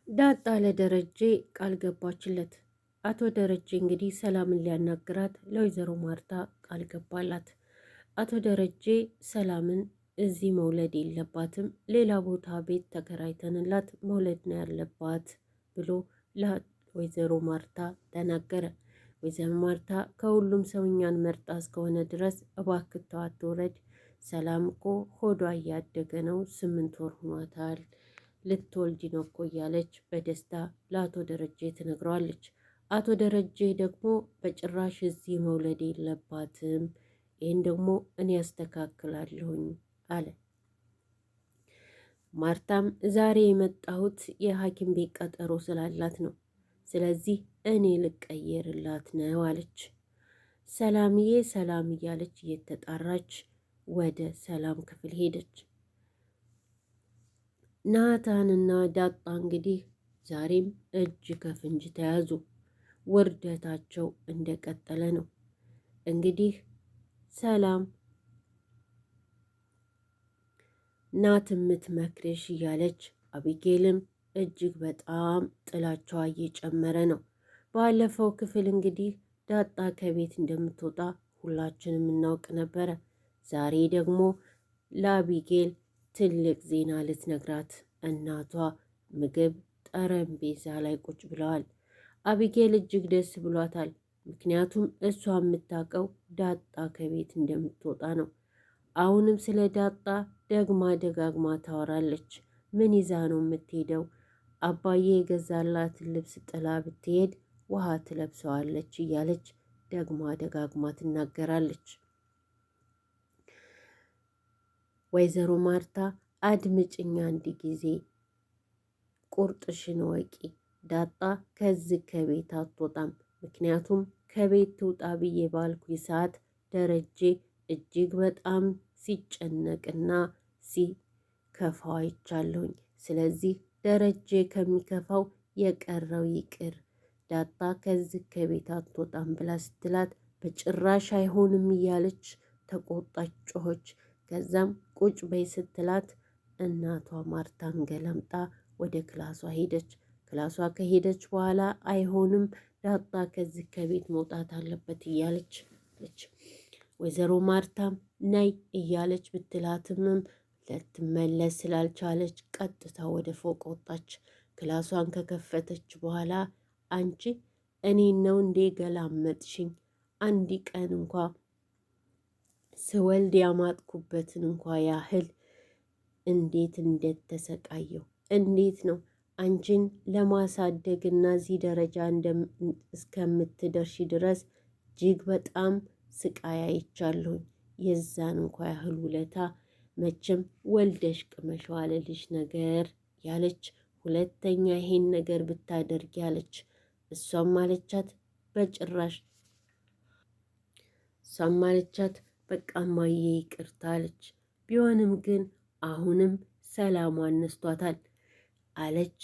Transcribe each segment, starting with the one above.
ዳጣ ለደረጀ ቃል ገባችለት። አቶ ደረጀ እንግዲህ ሰላምን ሊያናግራት ለወይዘሮ ማርታ ቃል ገባላት። አቶ ደረጀ ሰላምን እዚህ መውለድ የለባትም፣ ሌላ ቦታ ቤት ተከራይተንላት መውለድ ነው ያለባት ብሎ ለወይዘሮ ማርታ ተናገረ። ወይዘሮ ማርታ ከሁሉም ሰው እኛን መርጣ እስከሆነ ድረስ እባክህ ተዋት ትውረድ፣ ሰላም እኮ ሆዷ እያደገ ነው፣ 8 ወር ሆኗታል፣ ልትወልድ ነው እኮ እያለች በደስታ ለአቶ ደረጀ ትነግረዋለች። አቶ ደረጀ ደግሞ በጭራሽ እዚህ መውለድ የለባትም፣ ይህን ደግሞ እኔ ያስተካክላለሁኝ አለ። ማርታም ዛሬ የመጣሁት የሐኪም ቤት ቀጠሮ ስላላት ነው፣ ስለዚህ እኔ ልቀየርላት ነው አለች። ሰላምዬ ሰላም እያለች እየተጣራች ወደ ሰላም ክፍል ሄደች። ናታንና ዳጣ እንግዲህ ዛሬም እጅ ከፍንጅ ተያዙ። ውርደታቸው እንደቀጠለ ነው። እንግዲህ ሰላም ናት የምትመክርሽ እያለች አቢጌልም እጅግ በጣም ጥላቸዋ እየጨመረ ነው። ባለፈው ክፍል እንግዲህ ዳጣ ከቤት እንደምትወጣ ሁላችንም እናውቅ ነበረ። ዛሬ ደግሞ ለአቢጌል ትልቅ ዜና ልትነግራት እናቷ ምግብ ጠረጴዛ ላይ ቁጭ ብለዋል። አቢጌል እጅግ ደስ ብሏታል። ምክንያቱም እሷ የምታውቀው ዳጣ ከቤት እንደምትወጣ ነው። አሁንም ስለ ዳጣ ደግማ ደጋግማ ታወራለች። ምን ይዛ ነው የምትሄደው? አባዬ የገዛላትን ልብስ ጥላ ብትሄድ ውሃ ትለብሰዋለች እያለች ደግማ ደጋግማ ትናገራለች። ወይዘሮ ማርታ አድምጭኛ አንድ ጊዜ ቁርጥሽን ወቂ። ዳጣ ከዚህ ከቤት አትወጣም። ምክንያቱም ከቤት ትውጣ ብዬ ባልኩ ሰዓት ደረጀ እጅግ በጣም ሲጨነቅና ሲከፋው አይቻለሁኝ። ስለዚህ ደረጀ ከሚከፋው የቀረው ይቅር፣ ዳጣ ከዚህ ከቤት አትወጣም ብላ ስትላት በጭራሽ አይሆንም እያለች ተቆጣች፣ ጮኸች። ከዛም ቁጭ በይ ስትላት እናቷ ማርታን ገለምጣ ወደ ክላሷ ሄደች። ክላሷ ከሄደች በኋላ አይሆንም ዳጣ ከዚህ ከቤት መውጣት አለበት እያለች አለች። ወይዘሮ ማርታም ነይ እያለች ብትላትምም ልትመለስ ስላልቻለች ቀጥታ ወደ ፎቅ ወጣች። ክላሷን ከከፈተች በኋላ አንቺ እኔን ነው እንዴ ገላመጥሽኝ? አንድ ቀን እንኳ ስወልድ ያማጥኩበትን እንኳ ያህል እንዴት እንደተሰቃየሁ እንዴት ነው አንቺን ለማሳደግና እዚህ ደረጃ እስከምትደርሺ ድረስ እጅግ በጣም ስቃይ አይቻለሁኝ። የዛን እንኳ ያህል ውለታ መቼም ወልደሽ ቅመሽው አለልሽ ነገር ያለች፣ ሁለተኛ ይሄን ነገር ብታደርጊ ያለች። እሷም አለቻት በጭራሽ። እሷም አለቻት በቃ እማዬ ይቅርታ አለች። ቢሆንም ግን አሁንም ሰላሟን አነስቷታል አለች።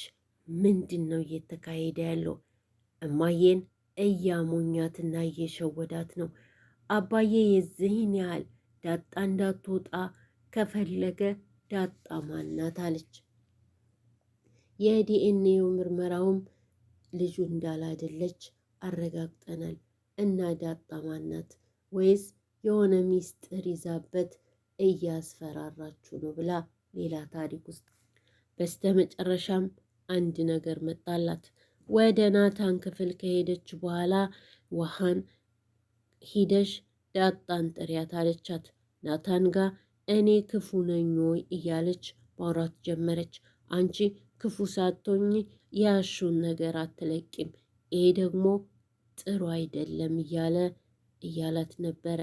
ምንድን ነው እየተካሄደ ያለው? እማዬን እያሞኛትና እየሸወዳት ነው። አባዬ የዚህን ያህል ዳጣ እንዳትወጣ ከፈለገ ዳጣ ማናት አለች። የዲኤንኤው ምርመራውም ልጁ እንዳላደለች አረጋግጠናል። እና ዳጣ ማናት ወይስ የሆነ ሚስጥር ይዛበት እያስፈራራችሁ ነው ብላ ሌላ ታሪክ ውስጥ በስተመጨረሻም አንድ ነገር መጣላት። ወደ ናታን ክፍል ከሄደች በኋላ ውሃን ሂደሽ ዳጣን ጥሪያት አለቻት። ናታን ጋር እኔ ክፉ ነኝ ወይ እያለች ማውራት ጀመረች። አንቺ ክፉ ሳትሆኚ ያሹን ነገር አትለቂም፣ ይሄ ደግሞ ጥሩ አይደለም እያለ እያላት ነበረ።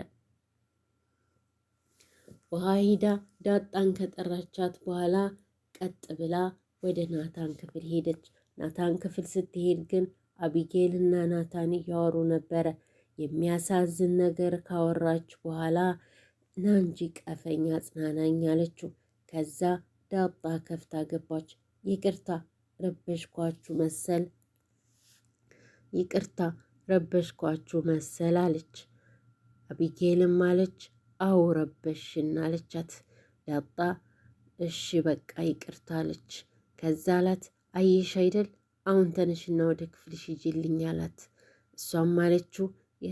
ውሃ ሂዳ ዳጣን ከጠራቻት በኋላ ቀጥ ብላ ወደ ናታን ክፍል ሄደች። ናታን ክፍል ስትሄድ ግን አቢጌልና ናታን እያወሩ ነበረ። የሚያሳዝን ነገር ካወራች በኋላ ናንጂ ቀፈኛ አጽናናኝ አለችው። ከዛ ዳጣ ከፍታ ገባች። ይቅርታ ረበሽኳችሁ መሰል፣ ይቅርታ ረበሽኳችሁ መሰል አለች። አቢጌልም አለች አዎ ረበሽን አለቻት። ዳጣ እሺ በቃ ይቅርታ አለች። ከዛ አላት አየሽ አይደል አሁን ተነሽና ወደ ክፍልሽ ሂጂልኝ አላት። እሷም አለችው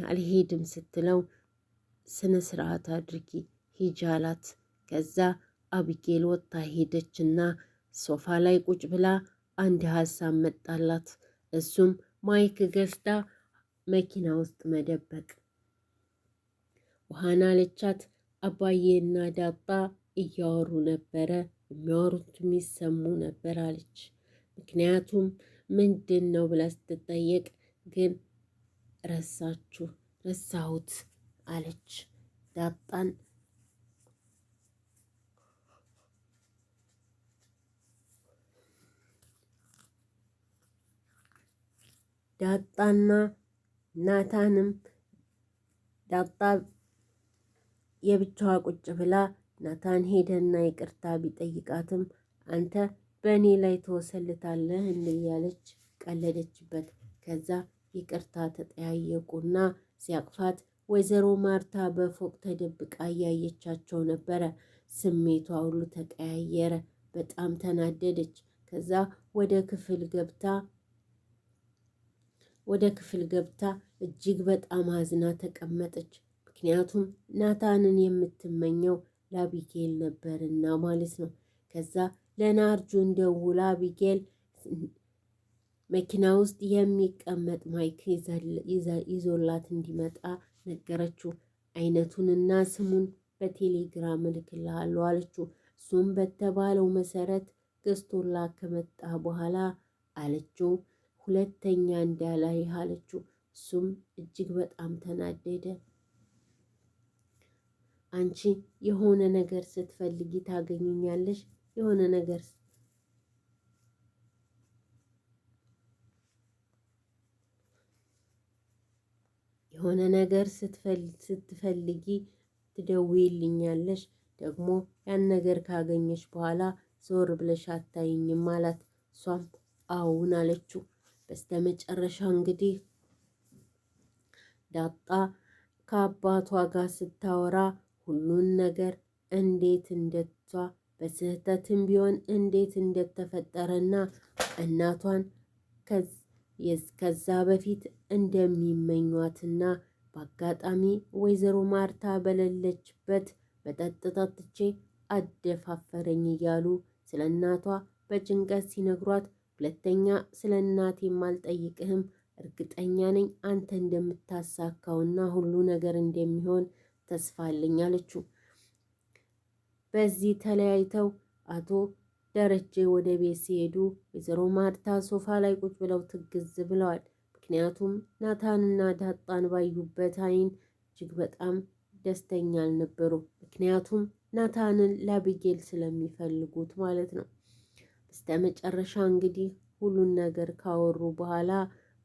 አልሄድም ስትለው ስነ ስርዓት አድርጊ ሂጂ አላት። ከዛ አቢጌል ወጥታ ሄደችና ሶፋ ላይ ቁጭ ብላ አንድ ሀሳብ መጣላት። እሱም mic ገዝታ መኪና ውስጥ መደበቅ። ውሃን አለቻት። አባዬና ዳጣ እያወሩ ነበረ፣ የሚያወሩት የሚሰሙ ነበር አለች። ምክንያቱም ምንድን ነው ብላ ስትጠየቅ ግን ረሳችሁ ረሳሁት አለች። ዳጣን ዳጣና ናታንም ዳጣ የብቻዋ ቁጭ ብላ ናታን ሄደና ይቅርታ ቢጠይቃትም አንተ በእኔ ላይ ትወሰልታለህ እያለች ቀለደችበት። ከዛ ይቅርታ ተጠያየቁና ሲያቅፋት ወይዘሮ ማርታ በፎቅ ተደብቃ እያየቻቸው ነበረ። ስሜቷ ሁሉ ተቀያየረ። በጣም ተናደደች። ከዛ ወደ ክፍል ገብታ እጅግ በጣም አዝና ተቀመጠች። ምክንያቱም ናታንን የምትመኘው ለአቢጌል ነበርና ማለት ነው። ከዛ ለናርጁን ደውላ አቢጌል መኪና ውስጥ የሚቀመጥ mic ይዞላት እንዲመጣ ነገረችው። አይነቱንና ስሙን በቴሌግራም እልክልሃለሁ አለችው። እሱም በተባለው መሰረት ገዝቶላት ከመጣ በኋላ አለችው ሁለተኛ እንዳላይህ አለችው። እሱም እጅግ በጣም ተናደደ። አንቺ የሆነ ነገር ስትፈልጊ ታገኘኛለሽ፣ የሆነ ነገር የሆነ ነገር ስትፈልጊ ትደውይልኛለሽ፣ ደግሞ ያን ነገር ካገኘሽ በኋላ ዞር ብለሽ አታይኝም አላት። እሷም አዎን አለችው። በስተመጨረሻ እንግዲህ ዳጣ ከአባቷ ጋር ስታወራ ሁሉን ነገር እንዴት እንደቷ በስህተትም ቢሆን እንዴት እንደተፈጠረና እናቷን ከዛ በፊት እንደሚመኟትና በአጋጣሚ ወይዘሮ ማርታ በሌለችበት መጠጥ ጠጥቼ አደፋፈረኝ እያሉ ስለ እናቷ በጭንቀት ሲነግሯት፣ ሁለተኛ ስለ እናቴም አልጠይቅህም፣ እርግጠኛ ነኝ አንተ እንደምታሳካውና ሁሉ ነገር እንደሚሆን ተስፋ አለኝ አለችው። በዚህ ተለያይተው አቶ ደረጀ ወደ ቤት ሲሄዱ ወይዘሮ ማርታ ሶፋ ላይ ቁጭ ብለው ትግዝ ብለዋል። ምክንያቱም ናታንና ዳጣን ባዩበት አይን እጅግ በጣም ደስተኛ አልነበሩ። ምክንያቱም ናታንን ለአቢጌል ስለሚፈልጉት ማለት ነው። በስተመጨረሻ እንግዲህ ሁሉን ነገር ካወሩ በኋላ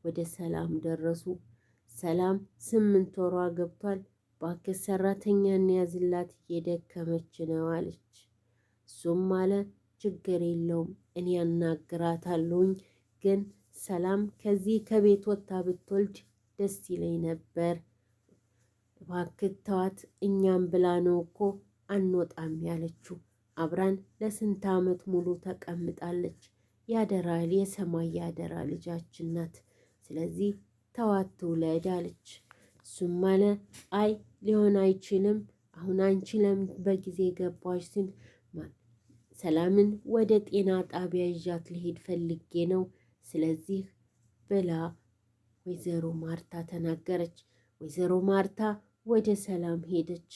ወደ ሰላም ደረሱ። ሰላም 8 ወሯ ገብቷል። እባክህ ሰራተኛ እንያዝላት እየደከመች ነው አለች። እሱም አለ ችግር የለውም እኔ ያናግራታለሁኝ፣ ግን ሰላም ከዚህ ከቤት ወጥታ ብትወልድ ደስ ይለኝ ነበር። እባክህ ተዋት፣ እኛም ብላ ነው እኮ አንወጣም ያለችው። አብራን ለስንት ዓመት ሙሉ ተቀምጣለች። ያደራ የሰማይ ያደራ ልጃችን ናት። ስለዚህ ተዋት ትውለድ አለች። እሱም አለ አይ ሊሆን አይችልም፣ አሁን አንቺ ለምን በጊዜ ገባሽ ሲል ሰላምን ወደ ጤና ጣቢያ ይዣት ልሄድ ፈልጌ ነው፣ ስለዚህ ብላ ወይዘሮ ማርታ ተናገረች። ወይዘሮ ማርታ ወደ ሰላም ሄደች።